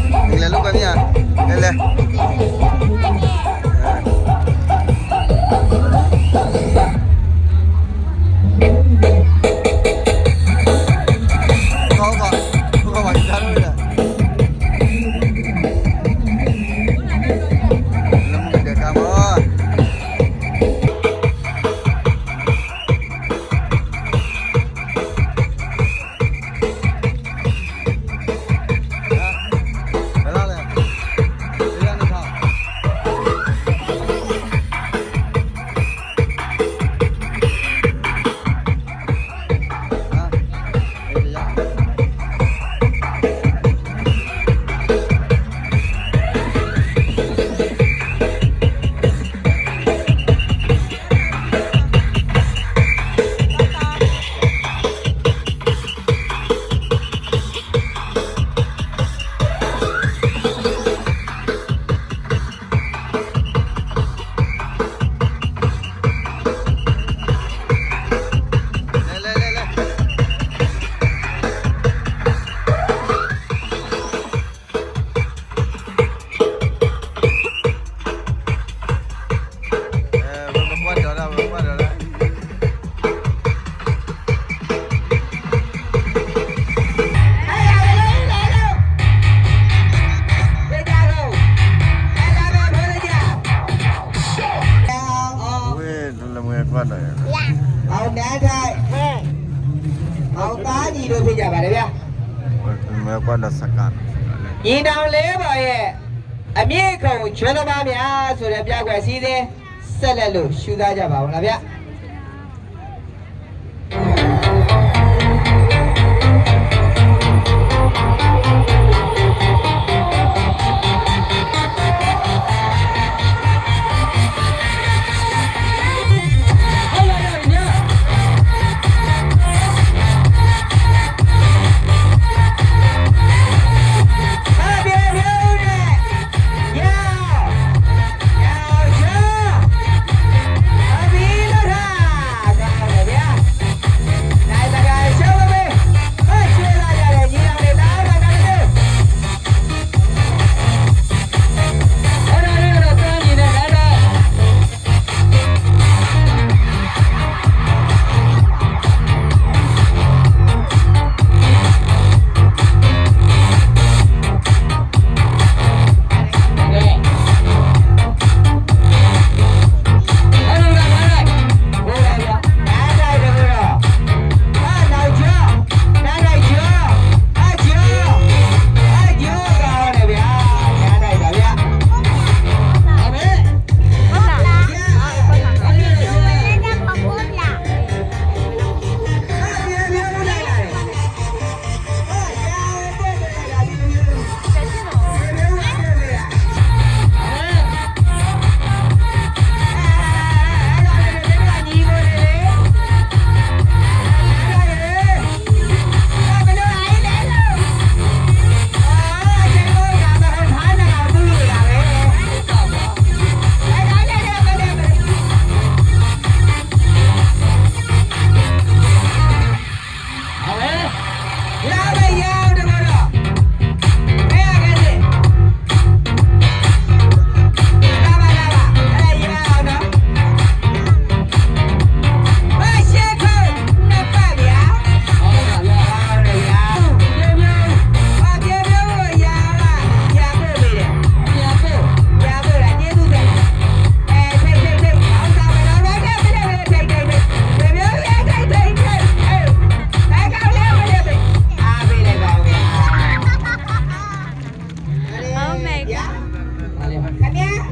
လဲၤလိာ်ကွဲမ့ၢ်ဧါ, လဲၤလဲၤ, အိၣ်ခိး, အိၣ်ခိးပှၤကစၢ်ဒၣ်ဝဲ, လၢမုၢ်ကဒဲးကါမီၢ် ဝဲ လၢမွဲကွၢ်ဒီး ညီနောင်လေးပါရဲ့ အမြင့်ခုန်ချောင်းမများဆိုတဲ့ ပြပွဲအစီအစဉ် ဆက်လက်လို့ ရှုစားကြပါဦးခင်ဗျာ။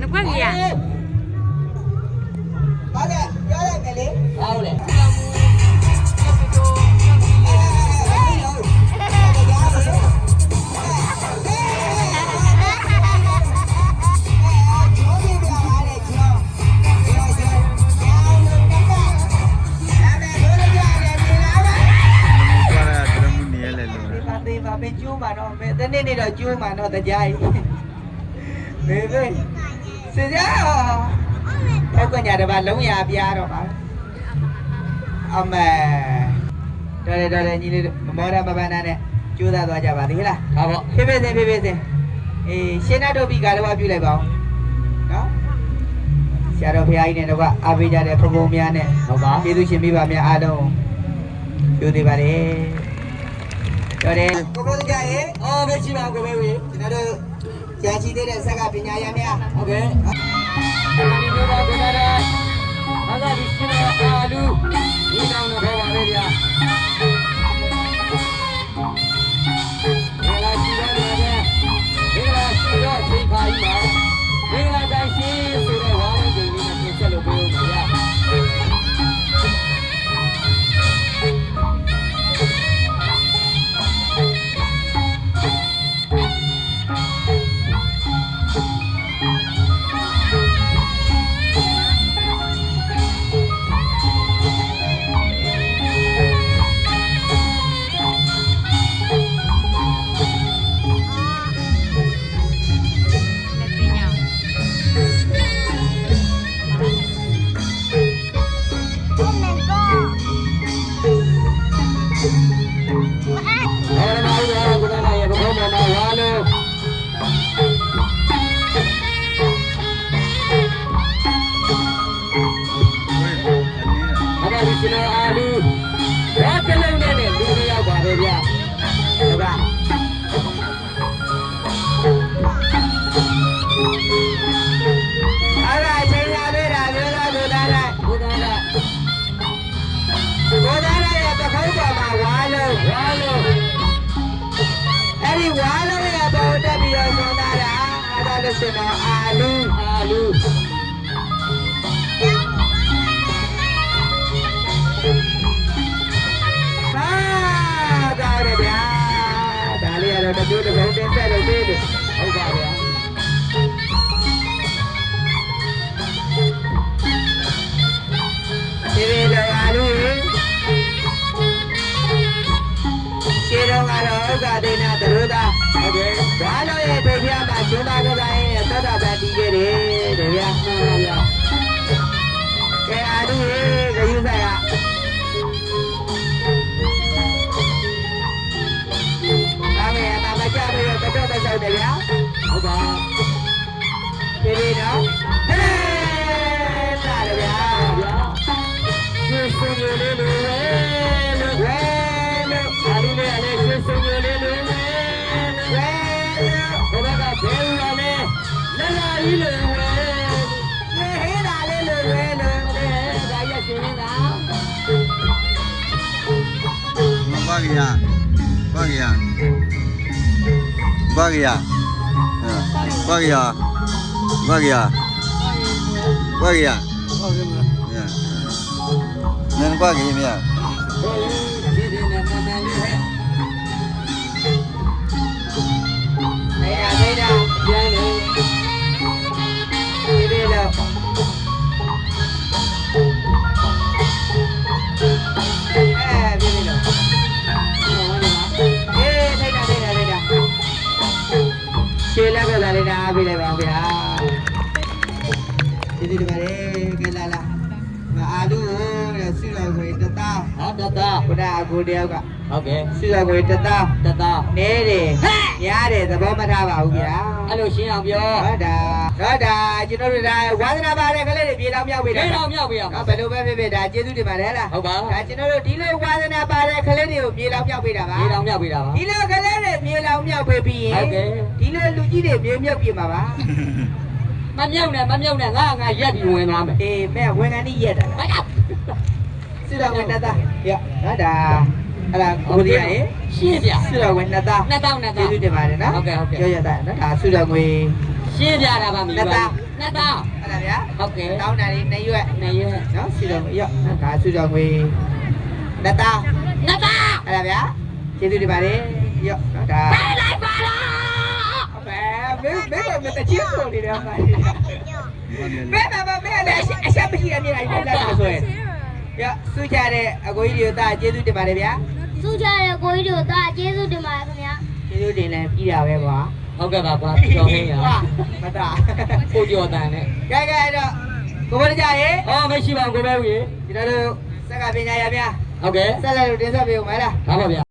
နကွၢ်က့ၤဧါ, မ့ၢ်ကၠိမးနီၤ မ့ၢ်တန့ၢ်န့ၣ်ဒီးကၠိမးနီၤ တယါအံၤ, မ့ၢ်, စံးယါ, ဖီကွညၢ်တဘၣ် လုံးရာပြားတော့ပါ, အမဲ, ဒီးလဲၤဒီးလဲၤညီလၢ မမီတၢ်မၤဘၣ်နၤန့ၣ် ကၠိသးသွါကၢ်ဘၣ်သ့ၣ်လၢ, ဖ့ဖ့သ့ၣ် ဖ့ဖ့သ့ၣ် ရှေ့နားထိုင်ပြီး ဂါရဝပြုလိုက်ပါဦးနော်။ ဆရာတော်ဘုရားကြီးနဲ့တကွ အားပေးကြတဲ့ ဖုန်းဖုန်းများနဲ့ ဟုတ်ပါ ကျေးဇူးရှင်မိဘများအားလုံး ကြိုသေးပါတယ်။ တော့တယ် ကိုဘိုးတကြရဲ့ အော် မ့ၢ်ရှိပါ ကိုဘိုးဝေ ကျွန်တော်တို့ ဆရာကြီးသေးတဲ့ဆက်က ပညာရများ ဟုတ်ကဲ့ ဒီနေ့တော့ ကိုယ်တော် ဘာသာဒီရှင်တော် အာလူ ညီနောင်တော် ခေါ်ပါလေဗျာ။ မင်္ဂလာရှိသောနေ့အတွက် မင်္ဂလာရှိသောအချိန်အခါကြီးမှာ မင်္ဂလာဒိုင်ရှင်ဆိုတဲ့ ဝါဝဲဂိမ်းလေးနဲ့ တင်ဆက်လို့ပေးဦးမယ်ဗျာ။ အဘၣ်လူၤစ့ၢ်ကီးအလူၤ, ဝဲတလုံးနဲ့န့ၣ် လူတယောက်ပါပဲဗျာ, ဟုတ်ပါ. အဂၤအချိန်ရသေးတာ မျိုးသားကိုသားတိုင်း ကိုသားတိုင်း ကိုသားတိုင်းရဲ့ ပခုံးပေါ်မှာ ဝါလုံး ဝါလုံး, အဲ့ဒီဝါလုံးရဲ့အပေါ်ကိုတက်ပြီးတော့ သွန်သားတာ အသးတဆင်တော့ အာလူ အာလူ. ပါ ကောင်းတယ်ဗျာ, ဒါလေးကတော့ တစ်မျိုးတစ်ပုံတင်ဆက်လို့ပေးလို့ ဟုတ်ပါဗျာ. ဒီလိုအာလူရေ ရှေးတုန်းကတော့ ဥက္ကဋ္ဌဒိဏသတို့သား ဟုတ်တယ်, ဝါလို့ရဲ့ ဒုတိယမှာ ကျိုးပါကစားရင်းနဲ့ သောတာပန်တည်ခဲ့တယ် တဗျာ, မှန်ပါဗျာ. ကဲ အာလူရေ ဂရုစိုက်ရ ကောင်းကင်အသံမကျပေတော့ ပဒိၣ်ပစုံတယ်ဗျာ, ဟုတ်ပါ. ဒီလိုနော်, ဟဲ့ လာတယ်ဗျာ, ဗျာ. ရွှေစိမ်ညိုလေးလိုဝဲလို့ ဝဲလို့, အာလူလေးကလည်း ရွှေစိမ်ညိုလေးလိုဝဲလို့ ဝဲလို့, ဟိုဘက်က ဘဲအူကလည်း လလၢအံၤလိုဝဲလို့ ရွှေဟေးသာလေးလိုဝဲလို့ အဲ ဒါကြီးက ရွှေဟေးသာ. ဘၣ်ကယၤ, ဘၣ်ကယၤ, ဘၣ်ကယၤ, ဘၣ်ကယၤ, ဘၣ်ကယၤ, ဘၣ်ကယၤ, နကွၢ်က့ၤမ့ၢ်ဧါ. ရှေ့လမ်းကသာလေးနဲ့ အားပေးလိုက်ပါဦးခင်ဗျာ, ကျေးဇူးတင်ပါတယ်, ကဲလာလာ, အာလူကို ဆုတော်ငွေတစ်သောင်း, တစ်သောင်း, ခုနကအကိုတယောက်က ဟုတ်ကဲ့, ဆုတော်ငွေတစ်သောင်း, တစ်သောင်း, နည်းတယ်, ဟဲ့, များတယ်, သဘောမထားပါဘူးဗျာ, အဲ့လိုရှင်းအောင်ပြော, ဒါ, ဒါ, ဒါ, ကျွန်တော်တို့ ဒါ ဝါသနာပါတဲ့ကလေးတွေ မြေလောင်မြောက်ပေးတာ, မြေလောင်မြောက်ပေးတာပါ, ဘယ်လိုပဲဖြစ်ဖြစ် ဒါကျေးဇူးတင်ပါတယ်ဟဲ့လား, ဟုတ်ပါ, ဒါကျွန်တော်တို့ ဒီလိုဝါသနာပါတဲ့ကလေးတွေကို မြေလောင်မြောက်ပေးတာပါ, မြေလောင်မြောက်ပေးတာပါ, ဒီလိုကလေးတွေ မြေလောင်မြောက်ပေးပြီးရင်, ဟုတ်ကဲ့, ဒီလိုလူကြီးတွေ မြေမြုပ်ပြင်မှာပါ. မမြုပ်နဲ့, မမြုပ်နဲ့, ငါ, ငါရက်ပြီးဝင်သွားမယ်, အေး, မင်းဝင်ကနေရက်တာ, ဆုတော်ငွေနှစ်သောင်း, ဒါ, အဲ့ဒါ ကိုရီးယားရေ, ရှင်းပြ, ဆုတော်ငွေနှစ်သောင်း, နှစ်သောင်း, နှစ်သောင်း, ကျေးဇူးတင်ပါတယ်နော်, ဟုတ်ကဲ့, ဟုတ်ကဲ့, ပြောရတာနော်, ဒါဆုတော်ငွေ, ရှင်းပြတာပါ, နှစ်သောင်း, နှစ်သောင်း, အဲ့ဒါဗျာ, ဟုတ်ကဲ့, တောင်းတာလေး နှစ်ရွက်, နှစ်ရွက်, နော်, ဆုတော်ငွေ, ဒါဆုတော်ငွေ, နှစ်သောင်း, နှစ်သောင်း, အဲ့ဒါဗျာ, ကျေးဇူးတင်ပါတယ်, ဒါ, မင်း, မင်းက မင်းတချင်းဆိုနေတယ်, မင်းက မင်းကလည်း အရှက်မရှိတဲ့ မျက်နှာကြီးနဲ့ လက်ထောက်ဆိုရင်, ရ, ဆုချတဲ့ အကိုကြီးတွေကို သာ ကျေးဇူးတင်ပါတယ်ဗျာ, ဆုချတဲ့ အကိုကြီးတွေကို သာ ကျေးဇူးတင်ပါတယ်ခင်ဗျာ, ကျေးဇူးတင်လည်း ပြီးတာပဲကွာ, ဟုတ်ကဲ့ပါကွာ, ပျော်မင်းရ, ကွာ, မတၤ, ကိုကျော်သန်းနဲ့, ကဲ, ကဲ, အဲ့တော့, ကိုဘိုးတကြရေ, အော်, မရှိပါဘူး, ကိုဘဲဝီရေ, ကျွန်တော်တို့ စက္ကပညာရများ, ဟုတ်ကဲ့, ဆက်လက်လို့ တင်ဆက်ပေးဦးမယ်လား, ဟုတ်ပါဗျာ.